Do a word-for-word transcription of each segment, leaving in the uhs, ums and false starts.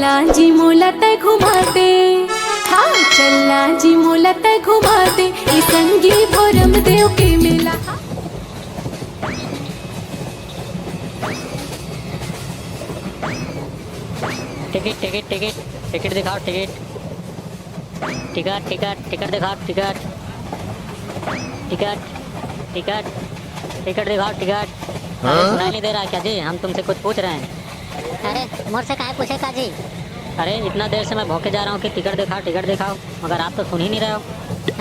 चल जी मोला तै घुमा दे, हाँ, चल ना जी मोला तै घुमा दे, ए संगी भोरम देव के मेला। टिकट, टिकट, टिकट, टिकट दिखाओ, टिकट। टिकट, टिकट, टिकट दिखाओ, टिकट। टिकट, टिकट, टिकट दिखाओ, टिकट। अरे, हाँ? सुनाई नहीं दे रहा क्या जी? हम तुमसे कुछ पूछ रहे हैं। अरे, मोर से काहे पूछे का जी? अरे, इतना देर से मैं भौंके जा रहा हूँ कि टिकट दिखाओ, टिकट दिखाओ, मगर आप तो सुन ही नहीं रहे हो।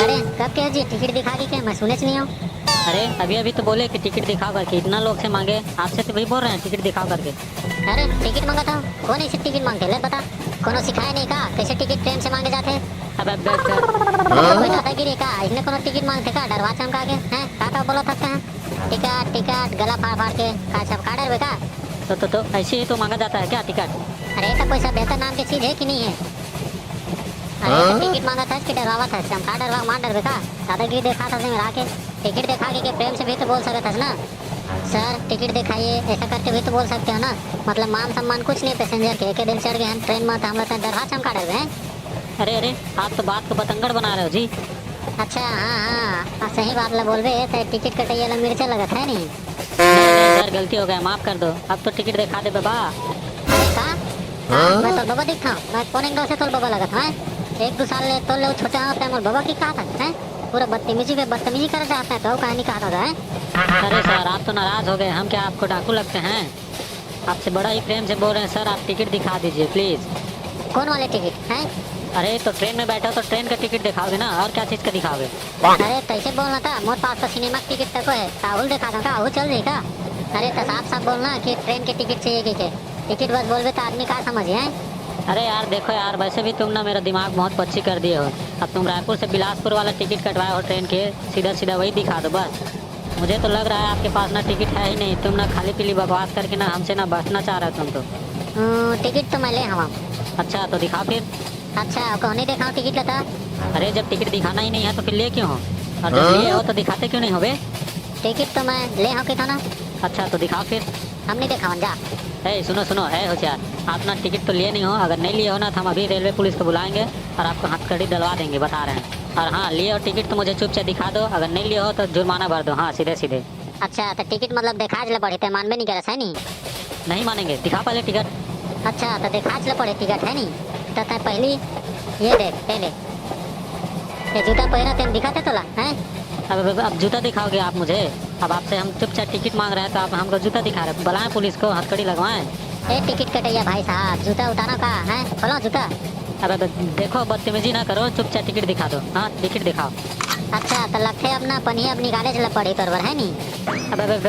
अरे, कब कहे जी टिकट दिखा के, के मैं सुनेच नहीं हूँ। अरे, अभी अभी तो बोले कि टिकट दिखाओ करके, इतना लोग से मांगे, आपसे तो वही बोल रहे हैं टिकट दिखाओ करके। अरे, टिकट मांगत हव? कोन ऐसे टिकट मांगथे? ले बता, कोनो सिखाए नहीं का, कैसे टिकट प्रेम से मांगे जाथे? अबे, अबे, अबे। हाँ? कोई दादागिरी का? इसने कोनो टिकट मांगथे का? डरवा चमका के, हैं? का, का बोलत हस तैं? टिकट, टिकट, गला फाड़ फाड़ के, का सब का डरबे का? तो, तो, तो ऐसे ही तो मांगा जाता है क्या टिकट? अरे, तो कोई सभ्यता नाम की चीज है कि नहीं है? अरे, तो हाँ? टिकट मांगत हस कि डरवावत हस? चमका डरवा, मार डरबे का? दादागिरी देखा था मेरा आके। टिकट दिखा के, के प्रेम से भी तो बोल सकत हस ना। सर, टिकट दिखाइए, ऐसा करके भी तो बोल सकते हो ना। मतलब, मान सम्मान कुछ नहीं पैसेंजर के, एक दिन चढ़ गए हम ट्रेन में, तो हम लोग डरवा चमका डरबे हैं। अरे, अरे, आप तो बात को बतंगड़ बना रहे हो जी। अच्छा, हाँ, हाँ, आप सही बात ला बोलबे, तो टिकट कटैया ला मिर्चा लगत है नहीं। नहीं, नहीं सर, गलती हो गया, माफ कर दो। अब तो टिकट दिखा दे बाबा। अरे का? हाँ? मैं तोर बाबा दिखता हूँ? मैं कौन एंगल से तोर बाबा लगत हूँ, हैं? एक दो साल ले तोर ले छोटे होते हैं, मोर बाबा की कहा था, हैं? पूरा बदतमीजी पे बदतमीजी कर जाता है, तो कहानी कहा था, हैं? अरे सर, आप तो नाराज हो गए, हम क्या आपको डाकू लगते हैं? आपसे बड़ा ही प्रेम से बोल रहे हैं सर, आप टिकट दिखा दीजिए प्लीज। कौन वाले टिकट हैं? अरे तो ट्रेन में बैठा हो तो ट्रेन का टिकट दिखाओगे ना, और क्या चीज का दिखाओगे? अरे तैसे बोलना था, मोर पास तो सिनेमा का टिकट तको है, ताहुल दिखा दो का, आहू चल जाए का? अरे तो साफ साफ बोलना कि ट्रेन के टिकट चाहिए कि के? टिकट बस बोलबे तो आदमी का समझ है? अरे यार देखो यार, वैसे भी तुम ना मेरा दिमाग बहुत पच्ची कर दिए हो। अब तुम रायपुर से बिलासपुर वाला टिकट कटवाए हो ट्रेन के, सीधा सीधा वही दिखा दो बस। मुझे तो लग रहा है आपके पास ना टिकट है ही नहीं, तुम ना खाली पीली बकवास करके ना हमसे ना बचना चाह रहे हो तुम तो। हम्म, टिकट तो मैं ले हवा। अच्छा तो दिखाओ फिर। अच्छा, कहूँ नहीं दिखाओ टिकट लता? अरे जब टिकट दिखाना ही नहीं है तो फिर लिए क्यों हो? और जब हाँ? लिए हो तो दिखाते क्यों नहीं हो बे? टिकट तो मैं ले हूँ कितना ना। अच्छा तो दिखाओ फिर। हम नहीं दिखावन जा। ए सुनो सुनो, ए होशियार, आप ना टिकट तो लिए नहीं हो, अगर नहीं लिए हो ना तो हम अभी रेलवे पुलिस को बुलाएंगे और आपको हथकड़ी डलवा देंगे, बता रहे हैं। और हाँ, लिए हो टिकट तो मुझे चुपचाप दिखा दो, अगर नहीं लिए हो तो जुर्माना भर दो। हाँ, सीधे सीधे। अच्छा, तो टिकट मतलब दिखा ले पड़े, ते मानबे नहीं करस है नी? नहीं मानेंगे, दिखा पहले टिकट। अच्छा, तो दिखा ले पड़े टिकट है नी? तो तै पहली ये देख, पहले ये जूता पहना तेन दिखाते तोला, हैं? अब, अब, अब जूता दिखाओगे आप मुझे? अब आपसे हम चुपचाप टिकट मांग रहे हैं तो आप हमको जूता दिखा रहे हैं। बुलाएं पुलिस को, हथकड़ी लगवाएं। ए टिकट कटैया भाई साहब, जूता उतारो का, हैं? खोलो जूता। अब, अब देखो, बदतमीजी ना करो, चुपचाप टिकट दिखा दो। हाँ, टिकट दिखाओ। अच्छा, तो लगथे अपना पनिया अब निकाले चला पड़ी तोर बर, है नी? अब, अब, अब,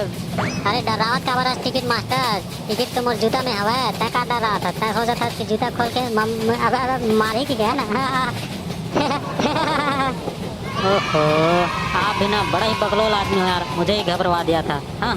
अरे डरावत काबर हस टिकट मास्टर? टिकट तो मोर जूता में हवय, तै का डरावत हस? तै सोचत हस कि जूता खोल के मम-, अब, अब, अब मारही कि क्या ना? ओहो, आप भी ना बड़ा ही बकलोल आदमी हो यार, मुझे ही घबरवा दिया था। हाँ।